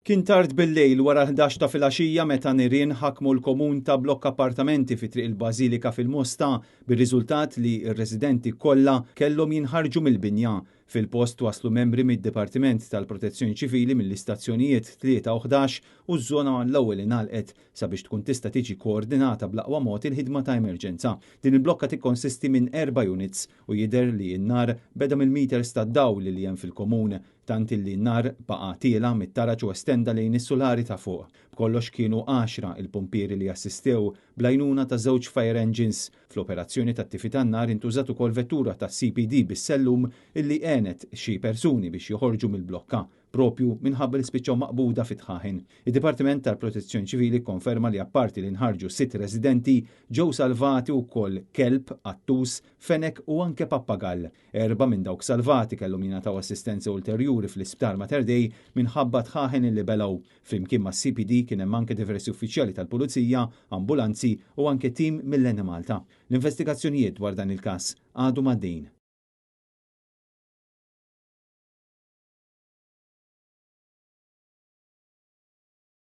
Kien tard bil-lejl wara l-11 ta' filgħaxija meta nirien ħakmu l-komun ta' blokk appartamenti fi Triq il-Bażilika fil-Mosta bir-riżultat li r-residenti kollha kellhom jinħarġu mill-binja. Fil-post waslu membri mid-Dipartiment tal-Protezzjoni Ċivili mill-istazzjonijiet 3 u 11 u ż-żona mal-ewwel ingħalqet sabiex tkun tista' tiġi koordinata bl-aqwa mod il-ħidma ta' emerġenza. Din il-blokka tikkonsisti minn erba' units u jidher li n-nar beda mill-meters tad-dawl li hemm fil-komun tant illi n-nar baqa' tiela' mit-taraġ u estenda lejn is-sulari ta' fuq. B'kollox kienu għaxra il-pumpieri li assistew bl-għajnuna ta' żewġ fire engines. Fl-operazzjoni tat-tifi tan-nar intużat ukoll vettura tas-CPD bis-sellum illi għenet xi persuni biex joħorġu mill-blokka, proprju minħabba li spiċċaw maqbuda fit-dħaħen. Id-Dipartiment tal-Protezzjoni Ċivili kkonferma li apparti li nħarġu sitt residenti, ġew salvati wkoll kelb, qattus, fenek u anke pappagall. Erbgħa minn dawk salvati kellhom jingħataw assistenza ulterjuri fl-Isptar Mater Dei minħabba dħaħen li belgħu. Flimkien mas-CPD kien hemm anke diversi uffiċjali tal-Pulizija, ambulanzi u anke tim mill-Enemalta. L-investigazzjonijiet dwar dan il-każ għadhom għaddejjin.